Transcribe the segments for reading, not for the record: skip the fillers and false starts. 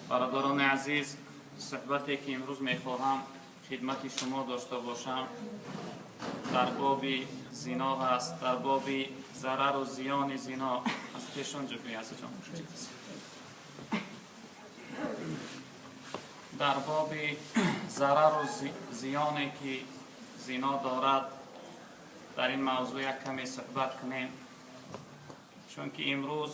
Бародарони азиз, суҳбате ки имрӯз мехоҳам хидмати шумо дошта бошам, дар боби зино ҳаст, дар боби зарару зиёни зино. Аз пешон ҷо азизҷон. Дар боби зарару зиёне ки зино дорад, дар ин мавзӯъ як каме суҳбат кунем, чунки имрӯз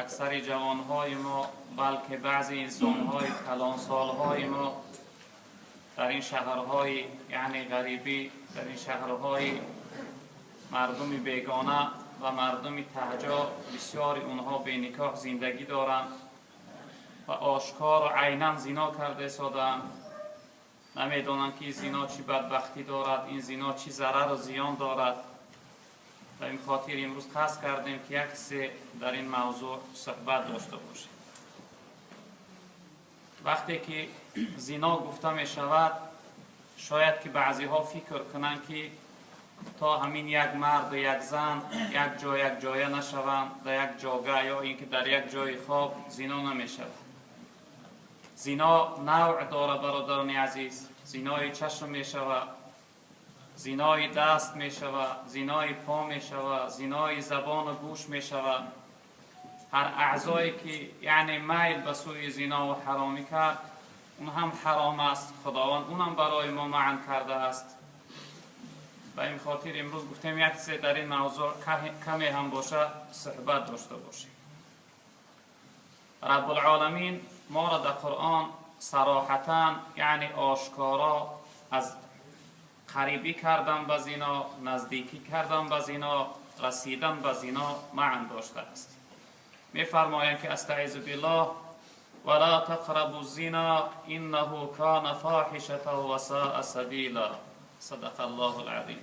аксари ҷавонҳои мо, балки баъзе инсонҳои калонсолҳои мо дар ин шаҳрҳои яъне ғарибӣ, дар ин шаҳрҳои мардуми бегона ва мардуми таҳҷо, бисёри онҳо беникоҳ зиндагӣ доранд ва ошкору айнан зино карда истодаанд. Намедонанд ки зино чӣ бадбахтӣ дорад, ин зино чӣ зарару зиён дорад. Ба ин хотир имрӯз қасд кардем ки як се дар ин мавзӯъ суҳбат дошта бошем. Вақте ки зино гуфта мешавад, шояд ки баъзеҳо фикр кунанд, ки то ҳамин як марду як зан як ҷо як ҷоя нашаванд, дар як ҷога ё ин ки дар як ҷои хоб зино намешавад. Зино навъ дорад, бародарони азиз. Зинои чашм мешавад, зинои даст мешавад, зинои по мешавад, зинои забону гӯш мешавад. Ҳар аъзое ки яъне майл ба сӯи зинову ҳаромӣ кард, он ҳам ҳаром аст. Худованд онам барои мо маън кардааст. Ба ин хотир имрӯз гуфтем як чизе дар ин мавзӯъ каме ҳам бошад суҳбат дошта бошем. Раббулоламин моро дар Қуръон сароҳатан, яъне ошкоро, аз қарибӣ кардан ба зино, наздикӣ кардан ба зино, расидан ба зино маън доштааст. Мефармоянд ки астаизу биллоҳ: вала тақрабу зино иннаҳу кана фоҳишатан ва саа сабила. Садақа Аллоҳул азим.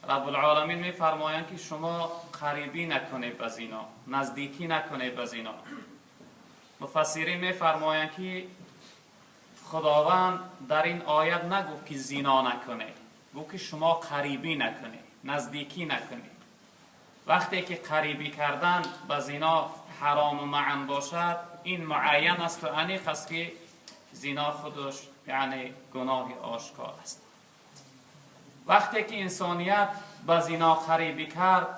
Раббулоламин мефармоянд ки шумо қарибӣ накунед ба зино, наздикӣ накунед ба зино. Муфассирин мефармоянд ки Худованд дар ин оят нагуфт ки зино накунед, гуфт ки шумо қарибӣ накунед, наздикӣ накунед. Вақте ки қарибӣ кардан ба зино ҳарому маън бошад, ин муайян аст ва аниқ аст ки зино худаш яъне гуноҳи ошкор аст. Вақте ки инсоният ба зино қарибӣ кард,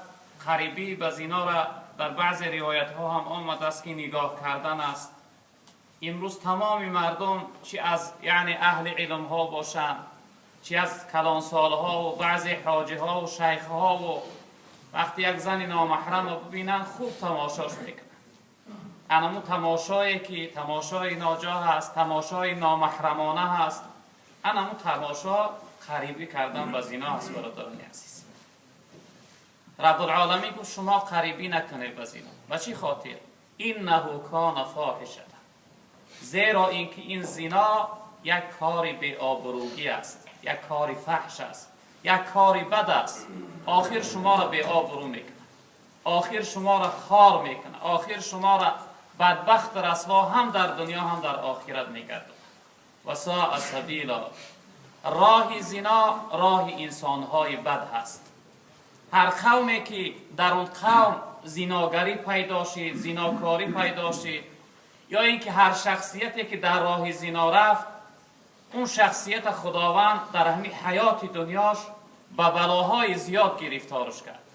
қарибӣ ба зинора дар баъзе ривоятҳо ҳам омадааст ки нигоҳ кардан аст. Имрӯз тамоми мардум, чи аз яъне аҳли илмҳо бошанд, чи аз калонсолҳо ва баъзе ҳоҷиҳо ва шайхҳо, вақте як зани номаҳрамро бибинанд, хуб тамошош мекунанд. Анаму тамошое ки тамошои ноҷо ҳаст, тамошои номаҳрамона ҳаст, анаму тамошо қарибӣ кардан ба зино ҳаст. Бародарони азиз, Раббулоламин гуфт: шумо қарибӣ накунед ба зино. Ба чӣ хотир? Иннаҳу кана фоҳишата, зеро ин ки ин зино як кори беобрӯгӣ аст, як кори фаҳш аст, як кори бад аст. Охир шуморо беобрӯ мекунад, охир шуморо хор мекунад, охир шуморо бадбахт расво ҳам дар дунё, ҳам дар охират мегардонад. Ва саа сабила. Роҳи зино роҳи инсонҳои бад ҳаст. Ҳар қавме ки дар он қавм зиногарӣ пайдо шид, зинокорӣ пайдо шид, ё ин ки ҳар шахсияте ки дар роҳи зино рафт, он шахсията Худованд дар ҳамин ҳаёти дунёш ба балоҳои зиёд гирифторш кард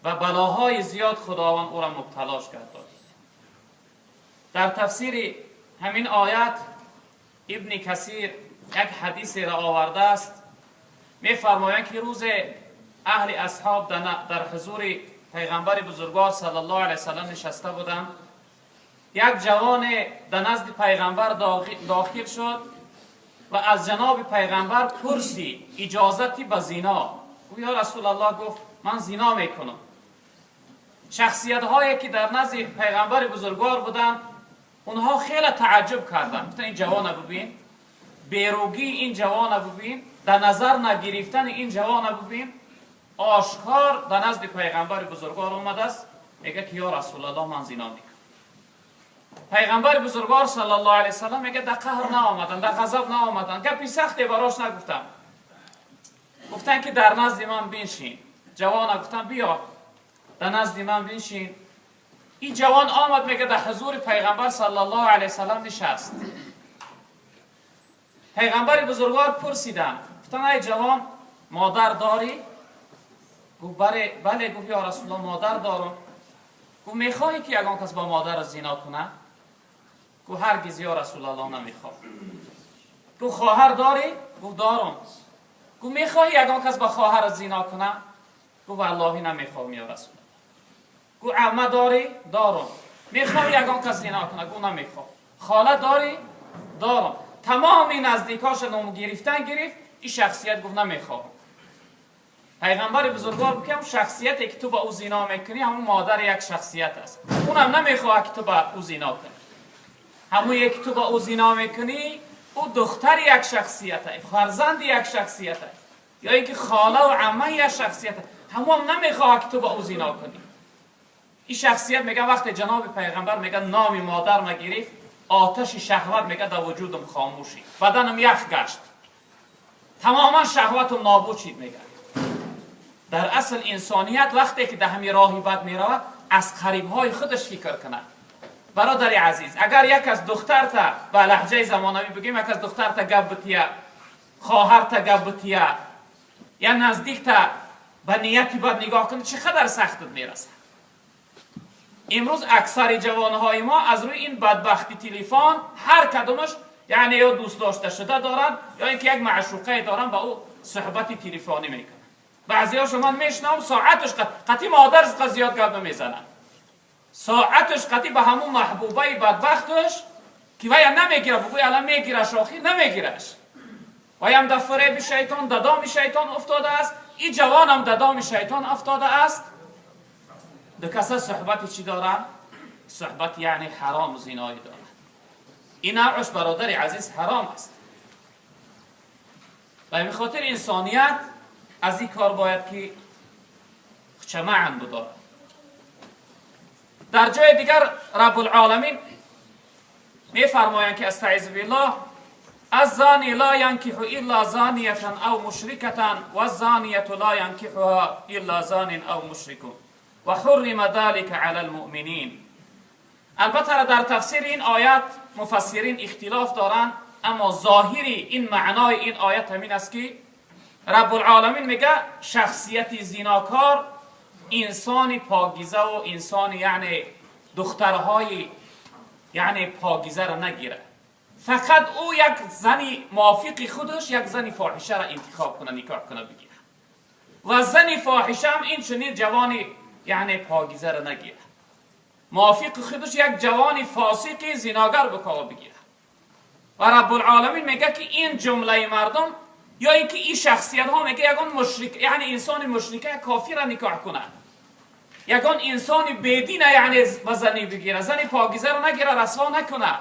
ва балоҳои зиёд Худованд ӯро мубталош кард. Дар тафсири ҳамин оят Ибни Касир як ҳадисеро овардааст. Мефармоянд ки рӯзе аҳли асҳоб дар ҳузури пайғамбари бузургвор саллаллоҳу алайҳи васаллам нишаста буданд. Як ҷавоне дар назди пайғамбар дохил шуд ва аз ҷаноби пайғамбар пурсид иҷозати ба зино. Гуфт: ё Расулаллоҳ, гуфт, ман зино мекунам. Шахсиятҳое ки дар назди пайғамбари бузургвор буданд, онҳо хеле тааҷҷуб карданд. Гуфтанд: ин ҷавона бибин, беругии ин ҷавона бибин, дар назар нагирифтани ин ҷавона бибин. Ошкор дар назди пайғамбари бузургвор омадааст, мегӯяд ки ё Расулаллоҳ, ман зино мекунам. Пайғамбари бузургвор саллаллоҳу алайҳи васаллам мегӯяд, дар қаҳр наомаданд, дар ғазаб наомаданд, гапи сахте барош нагуфтам. Гуфтанд ки дар назди ман биншин. Ҷавона гуфтанд: биё, дар назди ман биншин. این جوان آمد میگه در حضور پیغمبر صلی الله علیه وسلم نشست. پیغمبر بزرگوار پرسیدن، گفتن ای جوان مادر داری؟ گفت بله. گفت یا رسول الله مادر دارم. گفت میخواهی که یگان کس با مادر زنا کنه؟ گفت هرگز یا رسول الله نمیخوام. گفت خواهر داری؟ گفت دارم. گفت میخواهی یگان کس با خواهر زنا کنه؟ گفت والله نمیخوام یا رسول الله. گفت عمه داری؟ دارم. میخواهی یگان کس زنا کنه؟ گفت نمیخوام. خاله داری؟ دارم. تمام نزدیکاش نام گرفتن گرفت. این شخصیت گفت نمیخوام. پیغمبر بزرگوار میگه شخصیتی که تو با او زنا میکنی همون مادر یک شخصیت است، اونم نمیخواد که تو با او زنا کنی. همون یک تو با او زنا میکنی او دختر یک شخصیت است، فرزند یک شخصیت است، یا اینکه خاله و عمه یک شخصیت است، همون نمیخواد که تو با او زنا کنی. این شخصیت میگه وقتی جناب پیغمبر میگه نام مادر ما گرفت، آتش شهوت میگه در وجودم خاموشی، بدنم یخ گشت، تماما شهوتم نابود شد. میگه در اصل انسانیت وقتی که در همین راهی بد میرود از قریبهای خودش فکر کنه. برادر عزیز، اگر یک از دختر تا با لهجه زمانوی بگیم، یک از دختر تا گپ بتیه، خواهر تا گپ بتیه، یا نزدیک تا به نیتی بد نگاه کنه، چقدر سختت میرسه. امروز اکثر جوانهای ما از روی این بدبختی تلفن هر کدومش یعنی یا دوست داشته شده دارن یا اینکه یک معشوقه دارن با او صحبت تلفنی میکنن. بعضی‌هاشو من میشنم ساعتش قطعی مادرش قد زیاد گپ نمیزنن، ساعتش قطعی به همون محبوبه بدبختش که ویا نمیگیره، بگوی الان میگیرش، آخر نمیگیرش. ویم در فریب شیطان، در دام شیطان افتاده است. این جوانم در دام شیطان افتاده است. دو کسا صحبت چی دارن؟ صحبت یعنی حرام و زینایی دارن. این نوعش برادر عزیز حرام است. و به خاطر انسانیت از این کار باید که چمعن بدارد. در جای دیگر رب العالمین میفرمایند که استعیذ بالله الزانی لا ینکح الا زانیة او مشرکة و الزانیة لا ینکحها الا زان او مشرک و حرم ذلك علی المؤمنین. البته در تفسیر این آیت مفسرین اختلاف دارند، اما ظاهری این معنای این آیت همین است که رب العالمین میگه شخصیت زیناکار انسان پاکیزه و انسان یعنی دخترهای یعنی پاکیزه را نگیره، فقط او یک زنی موافق خودش یک زنی فاحشه را انتخاب کنه، نکاح کنه، بگیره. و زنی فاحشه هم این چنین جوانی یعنی پاکیزه را نگیره، موافق خودش یک جوانی فاسق زیناگر بکاوه بگیره. و رب العالمین میگه که این جمله مردم یا اینکه این شخصیت ها میگه یگان مشرک یعنی انسان مشرکه کافر را نکاح کنه، یگان انسان بیدین یعنی زنی بگیره، زنی پاکیزه را نگیره، رسوا نکنه.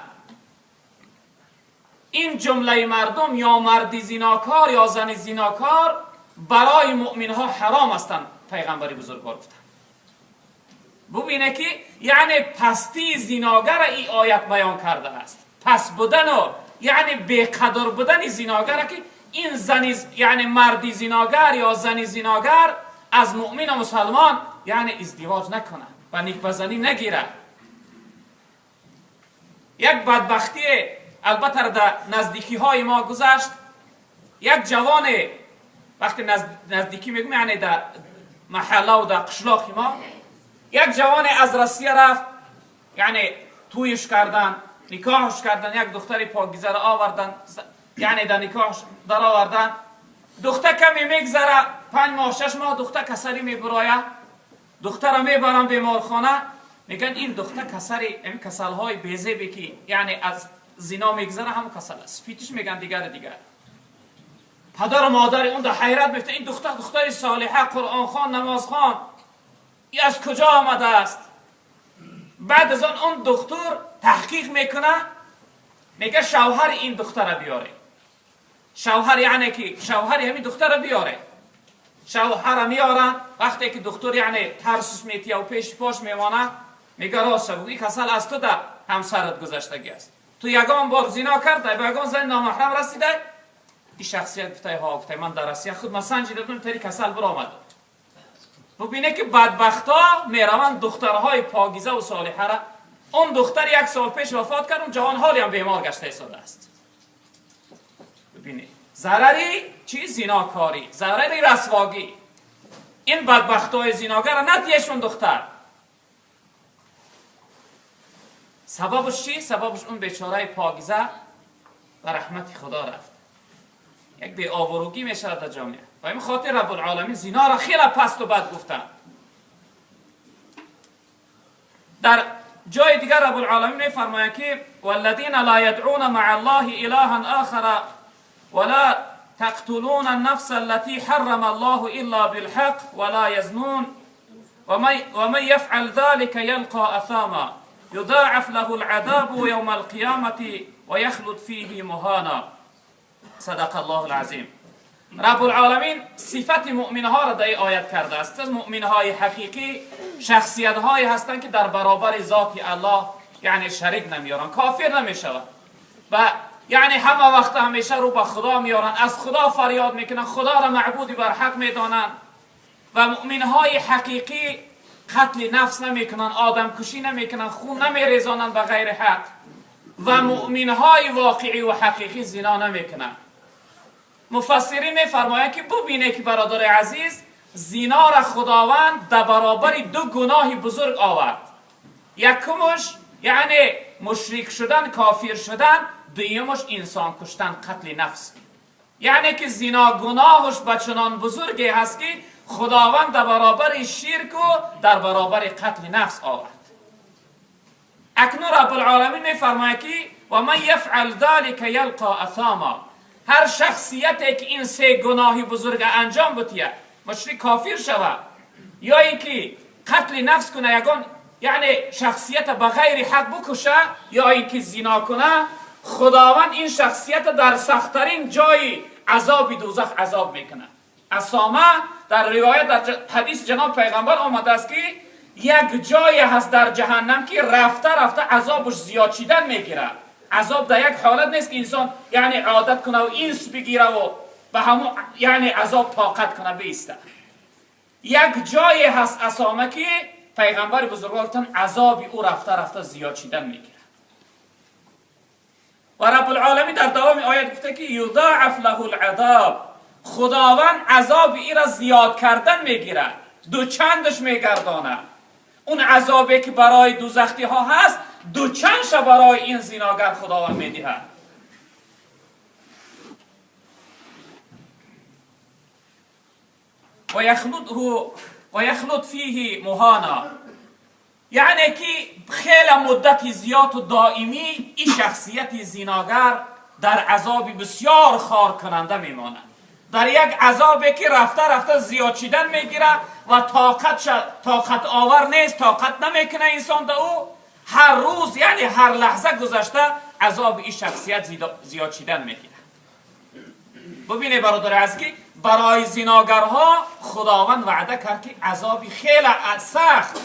این جمله مردم یا مردی زیناکار یا زن زیناکار برای مؤمن ها حرام هستند. پیغمبر بزرگوار گفتن ببینه که یعنی پستی زیناگر ای آیت بیان کرده است، پس بودن و یعنی بیقدر بودن زیناگر که این زنی یعنی مردی زیناگر یا زنی زیناگر از مؤمن و مسلمان یعنی ازدواج نکنه و نیک بزنی نگیره. یک بدبختی البته در نزدیکی های ما گذشت. یک جوان وقتی نزدیکی میگم یعنی در محله و در قشلاق ما، یک جوان از روسیه رفت، یعنی تویش کردن، نکاحش کردن، یک دختر پاکیزه را آوردن، یعنی در نکاحش در آوردن. دختر کمی میگذره، 5 ماه 6 ماه دختر کسری میبرایه، دختر را میبرن بیمارخانه، میگن این دختر کسری، این کسلهای بیزیبی که یعنی از زنا میگذره هم کسل است، پیتش میگن دیگر دیگر. پدر و مادر اون در حیرت میفته، این دختر دختر صالحه، قرآن خوان، نماز خوان، این از کجا آمده است؟ بعد از آن اون دکتر تحقیق میکنه، میگه شوهر این دختر را بیاره، شوهر یعنی که شوهر همین دختر را بیاره. شوهر میارن، وقتی که دکتر یعنی ترسش میتیه و پیش پاش میمانه، میگه راست بگو این کسل از تو در همسرت گذشتگی است، تو یگان بار زنا کرده، به یگان زن نامحرم رسیده. این شخصیت گفته ها، گفته من در روسیه خود من سنجیده بودم تری کسل برآمد. ببینه که بدبختا میروند دخترهای پاکیزه و صالحه را. اون دختر یک سال پیش وفات کرد، اون جوان حالی هم بیمار گشته ایستاده است. ببینید ضرری چی؟ زیناکاری، ضرری رسواگی. این بدبختای زیناگر نتیشون دختر. سببش چی؟ سببش اون بیچاره پاکیزه و رحمت خدا رفت. یک بی آبروگی میشه در جامعه. و این خاطر رب العالمین زینا را خیلی پست و بد گفتن. در جای دیگر رب العالمین میفرماید که والذین لا يدعون مع الله الها آخر ولا تقتلون النفس التي حرم الله الا بالحق ولا يزنون ومن يفعل ذلك يلقى اثاما يضاعف له العذاب يوم القيامة ويخلد فيه مهانا. صدق الله العظیم. رب العالمین صفت مؤمن ها را در این آیت کرده است. مؤمن های حقیقی شخصیت هایی هستند که در برابر ذات الله یعنی شریک نمیارن، کافر نمیشوند و یعنی همه وقت همیشه رو به خدا میارن، از خدا فریاد میکنن، خدا را معبودی بر حق میدانند. و مؤمن های حقیقی قتل نفس نمیکنن، آدم کشی نمیکنن، خون نمیریزانند به غیر حق. و مؤمن های واقعی و حقیقی زنا نمیکنن. مفسرین میفرمایند که ببینه که برادر عزیز، زنا را خداوند در برابر دو گناه بزرگ آورد. یکمش یعنی مشرک شدن، کافر شدن، دویمش انسان کشتن، قتل نفس. یعنی که زنا گناهش به چنان بزرگی هست که خداوند در برابر شرک و در برابر قتل نفس آورد. اکنون رب العالمین میفرماید که و من یفعل ذلک یلقا اثاما. هر شخصیتی که این سه گناه بزرگ انجام بده، مشرک کافر شود یا اینکه قتل نفس کنه، یگان یعنی شخصیت به غیر حق بکشه، یا اینکه زنا کنه، خداوند این شخصیت در سختترین جای عذاب دوزخ عذاب میکنه. اسامه در روایت در حدیث جناب پیغمبر آمده است که یک جای هست در جهنم که رفته رفته عذابش زیاد شدن میگیره. عذاب در یک حالت نیست که انسان یعنی عادت کنه و اینس بگیره و به همون یعنی عذاب طاقت کنه بیسته. یک جای هست اسامه که پیغمبر بزرگوار گفتن عذاب او رفته رفته زیاد شدن میگیره. و رب العالمین در دوام آیت گفته که یضاعف له العذاب، خداوند عذاب ای را زیاد کردن میگیره، دو چندش میگردانه. اون عذابی که برای دوزختی ها هست دو چندش برای این زیناگر خداوند میدهد. و یخلد فیه مهانا، یعنی که خیلی مدت زیاد و دائمی این شخصیت زیناگر در عذاب بسیار خار کننده میماند، در یک عذابی که رفته رفته زیاد شدن میگیره و طاقت آور نیست، طاقت نمیکنه انسان در او. هر روز یعنی هر لحظه گذشته عذاب این شخصیت زیاد شدن میگیره. ببینید برادر عزیز که برای زیناگرها خداوند وعده کرد که عذاب خیلی سخت،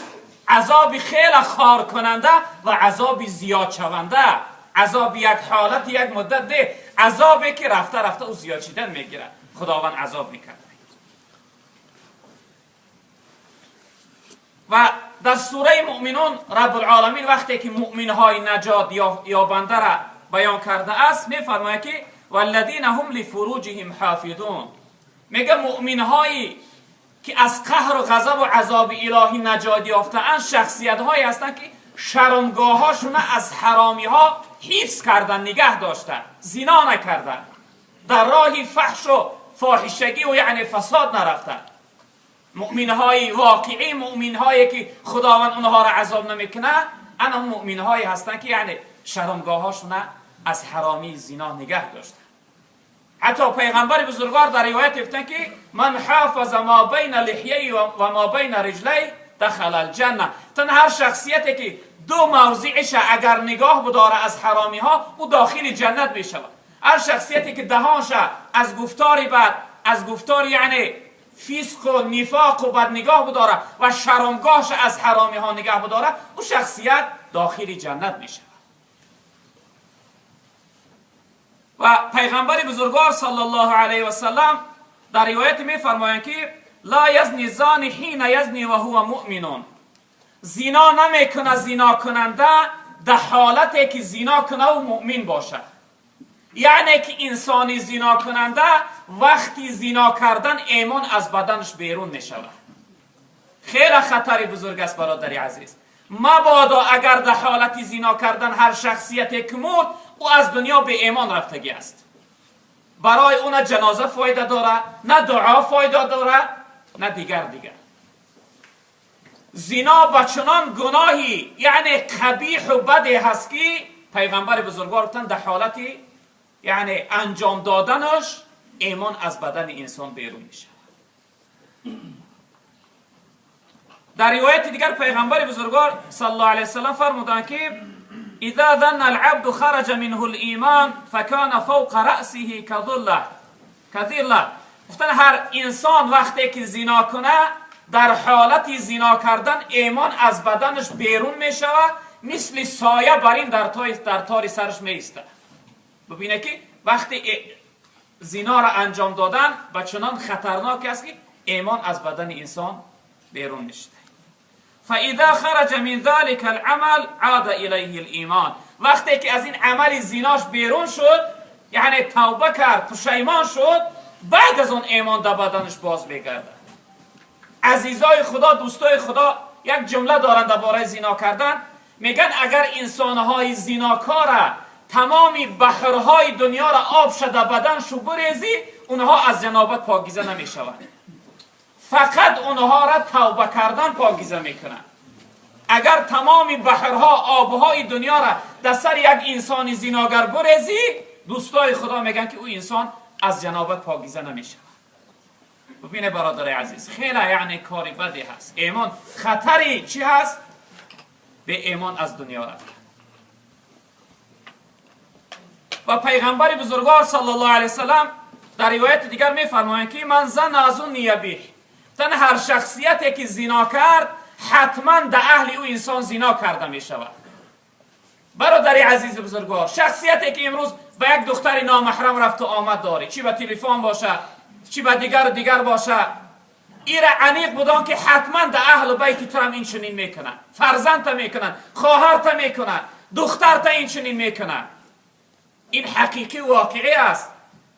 عذاب خیلی خار کننده و عذاب زیاد شونده، عذاب یک حالت یک مدت ده، عذابی که رفته رفته او زیاد شدن میگیره، خداوند عذاب میکرد. و در سوره مؤمنون رب العالمین وقتی که مؤمنهای نجات یابنده را بیان کرده است میفرماید که والذین هم لفروجهم حافظون. میگه مؤمنهایی که از قهر و غضب و عذاب الهی نجات یافته‌اند شخصیت‌هایی هستند که شرمگاه‌هاشون از حرامی‌ها حفظ کردن، نگه داشتن، زنا نکردن، در راه فحش و فاحشگی و یعنی فساد نرفتن. مؤمن‌های واقعی، مؤمن‌هایی که خداوند اونها را عذاب نمیکنه، انا مؤمن‌هایی هستند که یعنی شرمگاه‌هاشون از حرامی زنا نگه داشتن. حتی پیغمبر بزرگوار در روایت گفتن که من حافظ ما بین لحیه و ما بین رجلی دخل الجنه. تن هر شخصیتی که دو موضعش اگر نگاه بداره از حرامی ها او داخل جنت میشود. هر شخصیتی که دهانش از گفتار بد، از گفتار یعنی فسق و نفاق و بد نگاه بداره و شرمگاهش از حرامی ها نگاه بداره، او شخصیت داخل جنت میشود. و پیغمبر بزرگوار صلی الله علیه و سلم در روایت میفرمایند که لا یزنی زانی حین یزنی و هو مؤمن. زنا نمیکنه زنا کننده در حالتی که زنا کنه و مؤمن باشه. یعنی که انسانی زنا کننده وقتی زنا کردن ایمان از بدنش بیرون میشود. خیلی خطری بزرگ است برادری عزیز. مبادا اگر در حالت زنا کردن هر شخصیتی که مرد، او از دنیا به ایمان رفتگی است. برای اون جنازه فایده داره، نه دعا فایده داره، نه دیگر. زنا با چنان گناهی یعنی قبیح و بدی هست که پیغمبر بزرگوار گفتن در حالتی یعنی انجام دادنش ایمان از بدن انسان بیرون میشه. در روایت دیگر پیغمبر بزرگوار صلی الله علیه وسلم فرمودند که اذا ظن العبد خرج منه الایمان فکان فوق رأسه کظله. گفتن هر انسان وقتی که زنا کنه در حالت زنا کردن ایمان از بدنش بیرون میشود، مثل سایه بر این در تار سرش میایستد. ببینه که وقتی زنا را انجام دادن به چنان خطرناک است که ایمان از بدن انسان بیرون میشه. فاذا خرج من ذلك العمل عاد الیه الایمان. وقتی که از این عمل زیناش بیرون شد، یعنی توبه کرد، پشیمان شد، بعد از اون ایمان در بدنش باز میگرده. عزیزای خدا، دوستای خدا، یک جمله دارن درباره زینا کردن، میگن اگر انسانهای زیناکار تمامی بحرهای دنیا را آب شده بدنشو بریزی، اونها از جنابت پاکیزه نمیشوند. فقط اونها را توبه کردن پاکیزه میکنن. اگر تمامی بحرها، آبهای دنیا را در سر یک انسان زیناگر بریزی، دوستای خدا میگن که او انسان از جنابت پاکیزه نمیشه. ببینه برادر عزیز، خیلی یعنی کاری بدی هست. ایمان خطری چی هست؟ به ایمان از دنیا رفت. و پیغمبر بزرگوار صلی الله علیه وسلم در روایت دیگر میفرمایند که من زن از اون یبیح، تن هر شخصیتی که زنا کرد حتما در اهل او انسان زنا کرده می شود. برادر عزیز بزرگوار، شخصیتی که امروز به یک دختر نامحرم رفت و آمد داره، چی به تلفن باشه، چی به دیگر و دیگر باشه، ایره عمیق بودن که حتما در اهل بیت تو هم این چنین میکنن، فرزند تا میکنن، خواهر تا میکنن، دختر تا این چنین میکنن. این حقیقی و واقعی است.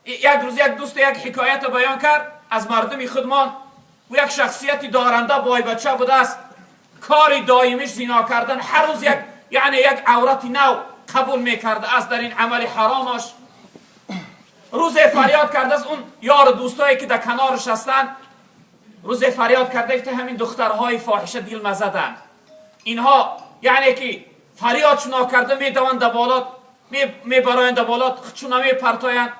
یک روز یک دوست یک حکایت بیان کرد از مردم خودمان، و یک شخصیتی دارنده بای بچه بوده است، کاری دائمیش زنا کردن، هر روز یک یعنی یک عورت نو قبول میکرده است در این عمل حرامش. روز فریاد کرده است اون یار دوستایی که در کنارش هستند، روز فریاد کرده که همین دخترهای فاحشه دل مزدن، اینها یعنی که فریاد چنا کرده میدوند در بالا، میبرایند در بالا، چون میپرتایند.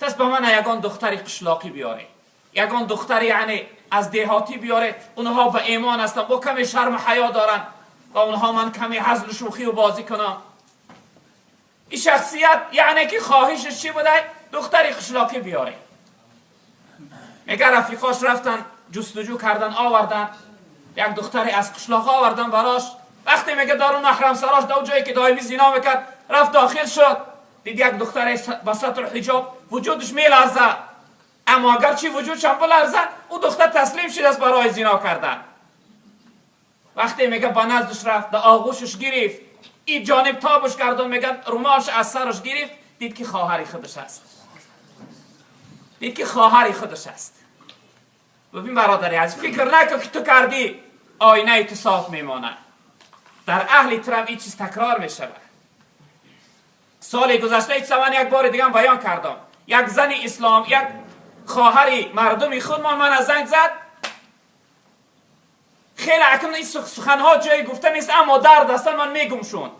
تس به من یگان دختری قشلاقی بیاره، یگان دختری یعنی از دهاتی بیاره، اونها به ایمان هستن، با کمی شرم حیا دارن و اونها من کمی هزل و شوخی و بازی کنم. این شخصیت یعنی که خواهشش چی بوده؟ دختری قشلاقی بیاره. میگه رفیقاش رفتن جستجو کردن، آوردن یک دختری از قشلاق آوردن براش. وقتی میگه دارو محرم سراش در جایی که دائمی زنا میکرد رفت داخل شد، دید یک دختری با ستر حجاب وجودش میلرزه، اما اگرچه وجودش هم بلرزه او دختر تسلیم شد از برای زنا کردن. وقتی میگه با نزدش رفت، در آغوشش گرفت، این جانب تابش کردن، میگن رومالش از سرش گرفت، دید که خواهری خودش است، دید که خواهری خودش است. ببین برادری عزیز، فکر نکن که تو کردی آینه تو صاف میمانه. در اهل ترم این چیز تکرار میشود. سال گذشته این من یک بار دیگه بیان کردم، یک زن اسلام، یک خواهری مردمی خود من از زنگ زد. خیلی اکنون این سخنها جای گفته نیست، اما درد هستن، من میگم شون.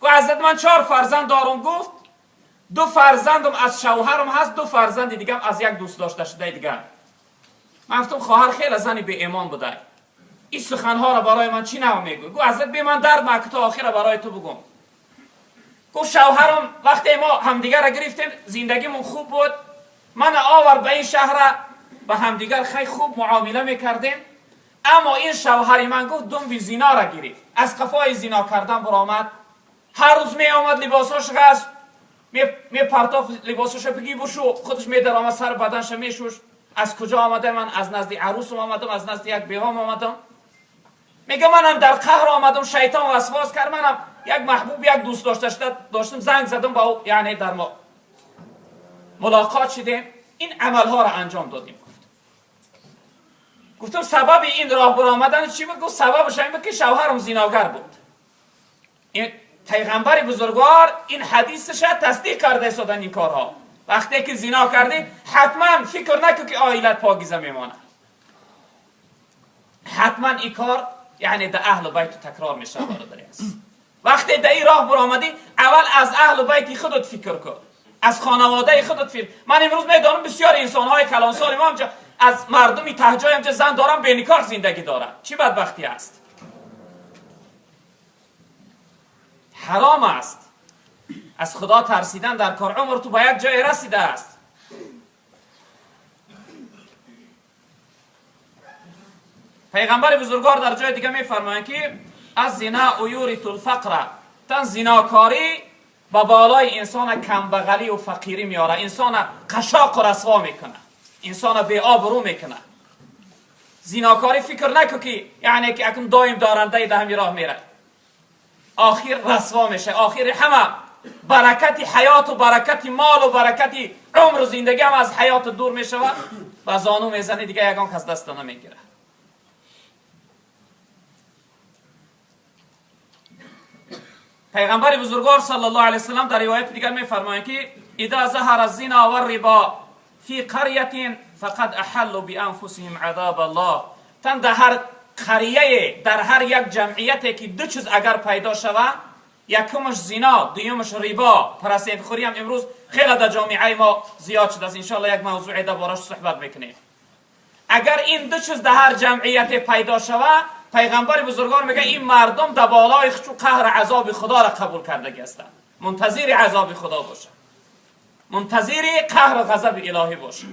گفت حضرت من 4 فرزند دارم، گفت 2 فرزندم از شوهرم هست، 2 فرزند دیگه از یک دوست داشته شده دیگه. من گفتم خواهر خیلی زنی به ایمان بوده، این سخنها را برای من چی نو میگوی؟ گفت حضرت به من درد مکه تا آخر برای تو بگم. گفت شوهرم وقتی ما همدیگه را گرفتیم زندگیمون خوب بود، من آورد به این شهر، به همدیگر خیلی خوب معامله میکردیم، اما این شوهری من گفت دم بی زینا را گرفت، از قفای زینا کردن برآمد، هر روز می آمد لباساش غش می پرتاف لباساش بگی بشو، خودش می درآمد سر بدنش میشوش. از کجا آمده؟ من از نزد عروسم آمدم، از نزد یک بیوام آمدم. میگه منم در قهر آمدم، شیطان وسواس کرد، منم یک محبوب، یک دوست داشته داشتم، زنگ زدم با او، یعنی در ما ملاقات شدیم، این عملها را انجام دادیم. گفتم سبب این راه برآمدن چی بود؟ گفت سببش این بود که شوهرم زیناگر بود. این پیغمبر بزرگوار این حدیثش تصدیق کرده استادن این کارها. وقتی که زنا کردی حتما فکر نکن که عائلت پاکیزه میمانه، حتما این کار یعنی در اهل بیت تکرار میشه. برادر عزیز، وقتی در این راه برآمدی اول از اهل بیت خودت فکر کن، از خانواده خودت فکر. من امروز میدانم بسیار انسان های کلانسال ما هم از مردمی تهجای هم زن دارن به نکاح زندگی دارن. چی بدبختی است! حرام است. از خدا ترسیدن در کار. عمر تو به یک جای رسیده است. پیغمبر بزرگوار در جای دیگه میفرمایند که از زنا یورث الفقر، تن زناکاری با بالای انسان کمبغلی و فقیری میاره، انسان قشاق و رسوا میکنه، انسان بی آبرو میکنه. زیناکاری فکر نکن که یعنی که اکنون دایم دارنده ده همی راه میره، آخر رسوا میشه. آخر همه برکت حیات و برکت مال و برکت عمر و زندگی هم از حیات دور میشه و زانو میزنه دیگه یگان کس دست نمیگیره. پیغمبر بزرگوار صلی الله علیه وسلم در روایت دیگر میفرمایند که اذا ظهر الزنا والربا فی قریة فقد احلوا بانفسهم عذاب الله. تن در هر قریه، در هر یک جمعیت که دو چیز اگر پیدا شود، یکمش زنا، دومش ربا، پرسید خوری هم امروز خیلی در جامعه ما زیاد شده است. ان شاء الله یک موضوع دربارش صحبت میکنیم. اگر این دو چیز در هر جمعیت پیدا شود، پیغمبر بزرگوار میگه این مردم در بالای خود قهر عذاب خدا را قبول کرده هستند، منتظر عذاب خدا باشه، منتظر قهر و غضب الهی باشه.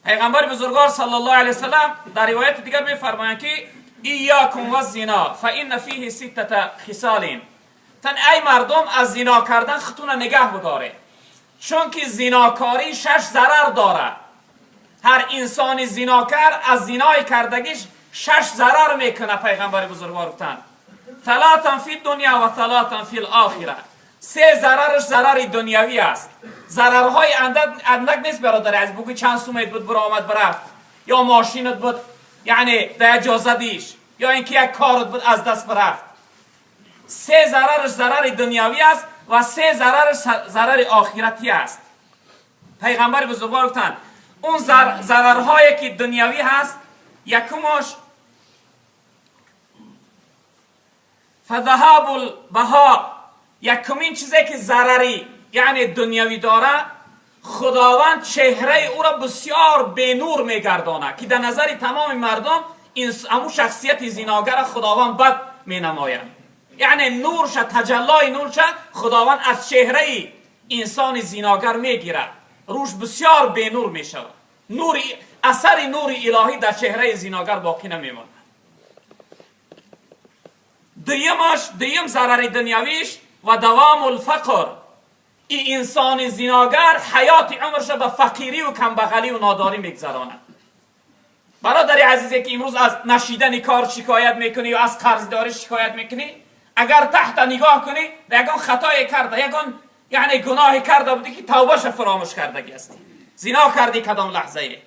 پیغمبر بزرگوار صلی الله علیه وسلم در روایت دیگر میفرمایند که ایاکم والزنا فان فیه سته خصال. تن ای مردم از زنا کردن خودتون نگه بداره، چون که زناکاری 6 ضرر داره. هر انسان زناکار از زنای کردگیش 6 ضرر میکنه. پیغمبر بزرگوار گفتن ثلاثا فی الدنیا و ثلاثا فی الاخره. 3 ضررش ضرر دنیوی است. ضررهای اندک نیست برادر عزیز، بگوی چند سومت بود برآمد برفت، یا ماشینت بود یعنی در اجازه دیش، یا اینکه یک کارت بود از دست برفت. 3 ضررش ضرر دنیوی است و 3 ضررش ضرر آخرتی است. پیغمبر بزرگوار گفتن اون ضررهایی که دنیوی هست، یکمش فذهاب البهاء، یکمین چیزی که ضرری یعنی دنیوی داره، خداوند چهره او را بسیار به نور میگردانه که در نظر تمام مردم امو شخصیت زیناگر خداوند بد مینماید. یعنی نورش، تجلای نورش خداوند از چهره انسان زیناگر میگیره، روش بسیار به نور میشود، نور، اثر نور الهی در چهره زیناگر باقی نمیماند. دویم ضرر دنیویش و دوام الفقر. این انسان زیناگر حیات عمرش به فقیری و کمبغلی و ناداری میگذراند. برادر عزیزی که امروز از نشیدن کار شکایت میکنی یا از قرضداری شکایت میکنی، اگر تحت نگاه کنی یگان خطای کرده، یگان یعنی گناه کرده بودی که توبهش فراموش کردگی هستی. زنا کردی کدام لحظه؟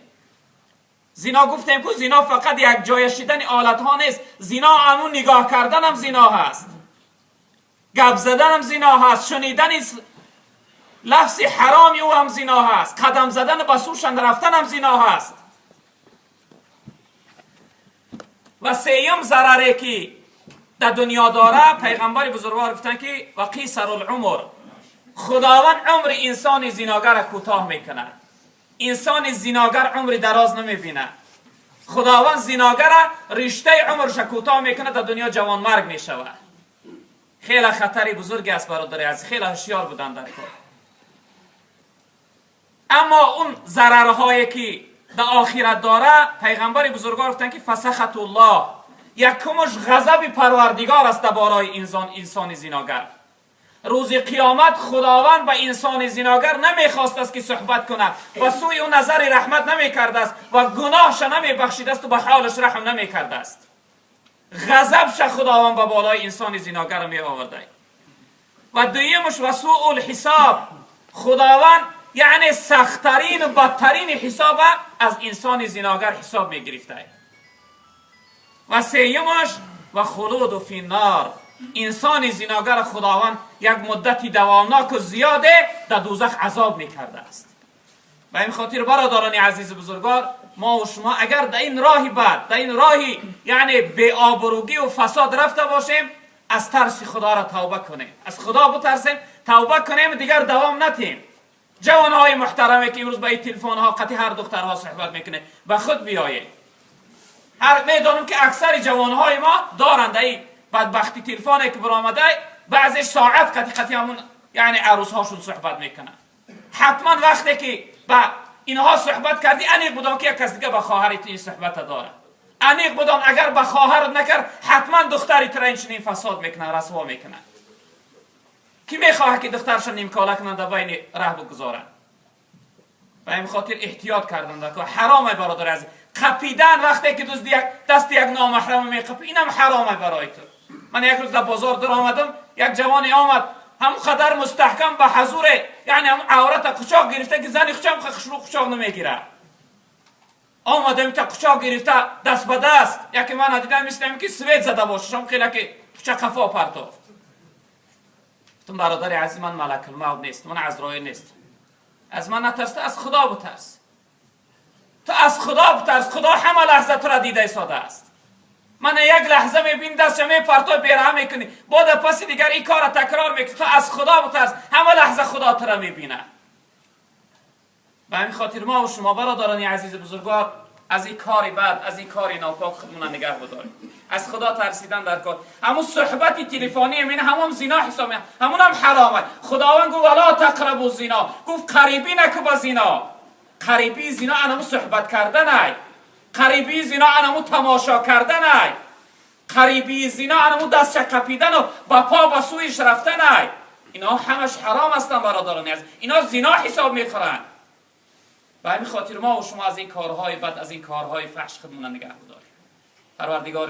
زنا گفتیم که زنا فقط یک جای شدن آلت ها نیست، زنا همون نگاه کردن هم زنا هست، گپ زدن هم زنا هست، شنیدن لفظ حرامی او هم زنا هست، قدم زدن به سوش رفتن هم زنا هست. و سیم ضرری که در دنیا داره، پیغمبر بزرگوار گفتن که و قیصر العمر، خداوند عمر انسان زیناگر کوتاه میکنه. انسان زیناگر عمر دراز نمیبینه، خداوند زیناگر رشته عمرش کوتاه میکنه، در دنیا جوان مرگ میشود. خیلی خطر بزرگی است برادر عزیز، خیلی هوشیار بودن در کار. اما اون ضررهایی که در آخرت داره، پیغمبر بزرگوار گفتن که فسخت الله، یکمش غضب پروردگار است درباره انسان زیناگر. روز قیامت خداوند به انسان زناگر نمیخواست است که صحبت کند و سوی او نظر رحمت نمیکرده است و گناهش نمیبخشیده است و به حالش رحم نمیکرده است. غضبش خداوند به بالای انسان زناگر می آورده. و دویمش و سوء الحساب، خداوند یعنی سختترین و بدترین حساب از انسان زناگر حساب می گرفته. و سیمش و خلود فی النار، انسان زناگر خداوند یک مدتی دوامناک و زیاده در دوزخ عذاب میکرده است. به این خاطر برادران عزیز بزرگوار، ما و شما اگر در این راه بد، در این راه یعنی بی آبروگی و فساد رفته باشیم، از ترس خدا را توبه کنیم، از خدا بترسیم، توبه کنیم، دیگر دوام نتیم. جوانهای محترمه که امروز با این تلفن ها قطعی هر دخترها صحبت میکنه، به خود بیایید. هر میدانم که اکثر جوانهای ما دارند این بدبختی تلفنی که برآمده، بعضیش ساعت قطعی همون یعنی عروس هاشون صحبت میکنن. حتما وقتی که با اینها صحبت کردی، انیق بدان که یک کس دیگه با خواهرت این صحبت داره. انیق بدان اگر با خواهرت نکرد، حتما دختری تر این چنین فساد میکنه، رسوا میکنه. کی میخواه که دخترش نیمکاله کنن در بین ره بگذارن؟ به این خاطر احتیاط کردن که حرامه برادر عزیز. قپیدن وقتی که دست یک نامحرم میقپی، اینم حرامه برای تو. من یک روز در بازار در آمدم، یک جوانی آمد هم قدر مستحکم به حضور یعنی هم عورت قچاق گرفته که زن خودم خشرو قچاق نمیگیره. آمدم تا قچاق گرفته دست به دست، یکی من دیدم مثل که سوید زده باشه، شام خیلی که قچاق قفا پرتافت. گفتم برادر عزیز، من ملک الموت نیست، من عزرائیل نیست، از من نترس، از خدا بترس. تو از خدا بترس، خدا همه لحظه تو را دیده ساده است. من یک لحظه میبین دست می پرتو بیره میکنی، بعد پس دیگر این کار تکرار میکنی. تو از خدا بترس، همه لحظه خدا تو را میبینه. به همین خاطر ما و شما برادران عزیز بزرگوار، از این کاری بد، از این کاری ناپاک خودمون نگه بداریم. از خدا ترسیدن در کار. همون صحبت تلفنی من همون زنا حساب، همون هم حرامه. خداوند گفت ولا تقربوا الزنا، گفت قریبی نکو با زنا. قریبی زنا انمو صحبت کردن، قریبی زنا انمو تماشا کردن، قریبی زنا انمو دست قپیدن و با پا با سویش رفتن. اینا همش حرام هستن برادران عزیز، اینا زنا حساب میخورن. به همین خاطر ما و شما از این کارهای بد، از این کارهای فحش خودمون نگه بداریم. پروردگار